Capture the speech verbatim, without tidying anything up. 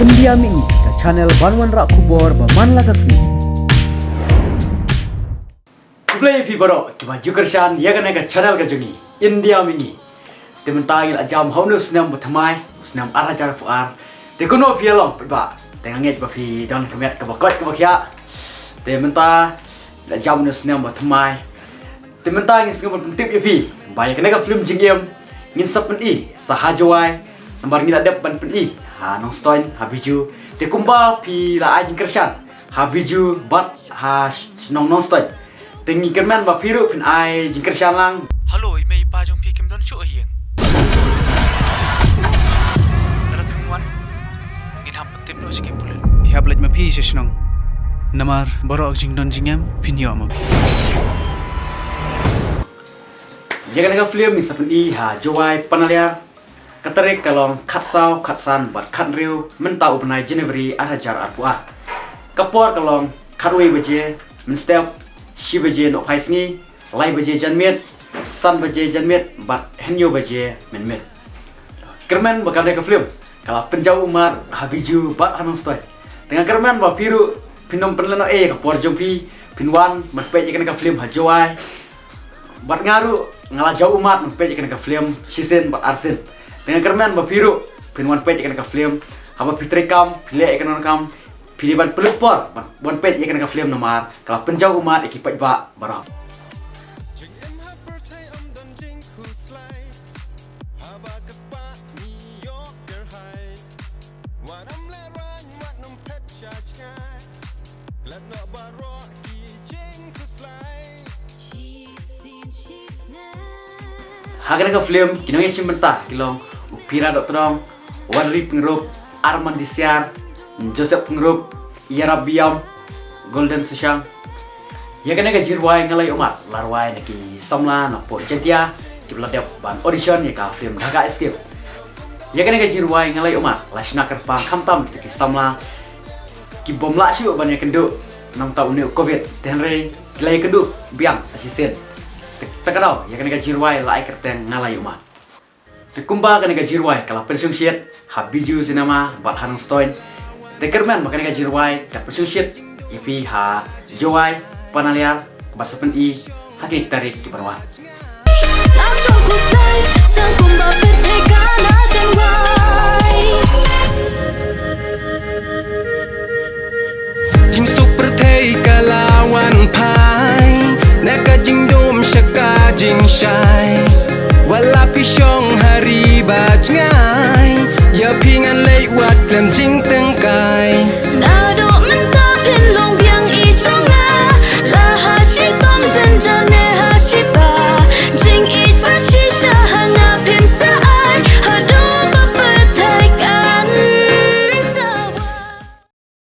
India Mihngi, ka channel ban wanrah khubor ba man la ka sngi. Khublei ïa phi baroh kiba ju kyrshan ïa kane ka channel ka jong ngi, India Mihngi. Te mynta ngi la jam ha une u snem ba thymmai, u snem ar hajar arphew ar. Te kumno phi ïa long paidbah? Te nga ngeit ba phi don ka met kaba koit kaba khiah. Te mynta ngi la jam ha une u snem ba thymmai. Te mynta ngi sngewbha ban pyntip ïa phi ba ïa kane ka film Jingim ngin sa pyni sa ha Jowai, namar ngi la dep ban pyni ha Nongstoiñ ha Bijou. Te kumba phi la ai jingkyrshan ha Bijou bad ha sh-, shnong Nongstoiñ, te ngi kyrmen ba phi ruh phin ai jingkyrshan lang. Hello, i mei i pa jong phi kim don shuh ha ïing. Lada phim wan, ngin hap pyntip noh sha ki pulit. Phi hap leit ma phi sha shnong. Namar baroh ka jingdon jingem phin ïoh ma phi. Ïa kane ka film ngin sa pyni ha Jowai Panaliar. Ka tarik ka long khatsaw, khatsan bad khathynriew mynta u bnai January ar hajar arphew ar. Ka por ka long khatwei baje mynstep, shi baje nohphai sngi, lai baje janmiet, san baje janmiet bad hynñiew baje mynmiet. Kyrmen ba kane ka film ka la pynjaw ummat ha Bijou bad ha Nongstoiñ. Te nga kyrmen ba phi ruh phin ym pynlehnohei ïa ka por jong phi, phin wan ban peit ïa kane ka film ha Jowai. Bad nga ruh nga la jaw ummat ban peit ïa kane ka film shisien bad arsien. Te nga kyrmen ba phi ruh phin wan peit ïa kane ka film. Haba phi treikam, phi leh ïa kane ka kam, phi dei ban pynlut por ban, ban peit ïa kane ka film namar ka la pynjaw ummat ïa ki paidbah baroh. Jingim ha pyrthei ym don jingkhuslai. Haba ka spah ngi ïoh kyrhai. Wat ym lehraiñ, wat ym phet sha jngai. Klet noh baroh ki jingkhuslai. Ha kane ka film ki nongïashim bynta ki long u Pira Dohtdong, Wanri Pyngrope, Arman Disiar, Joseph Pyngrope, Ïarap Biam, Golden Sushang. Ïa kane ka jingrwai Nga Lai Ummat la rwai na ki samla na pdeng Jaiñtia kiba la dep ban audition ïa ka film Dhaka Escape. Ïa kane ka jingrwai Nga Lai Ummat la shna kyrpang khamtam ïa ki samla ki bym lah shuh ban ïakynduh nangta une u covid, te hynrei ki la ïakynduh biang sa shisien. Te, te ka daw ïa kane ka jingrwai la ai kyrteng Nga Lai Ummat. Te kumba kane ka jingrwai ka la pynshongshit ha Bijou Cinema bad ha Nongstoiñ, te kyrmen ba kane ka jingrwai kan pynshongshit ïa phi ha Jowai, Panaliar, bad sa pyni ha kine ki tarik kiban wan. Jingsuk pyrthei ka la wan phai na ka jingdum sha ka jingshai. Wat la phi shong ha ri ba jngai, ïa phi ngan leit wad khlem jing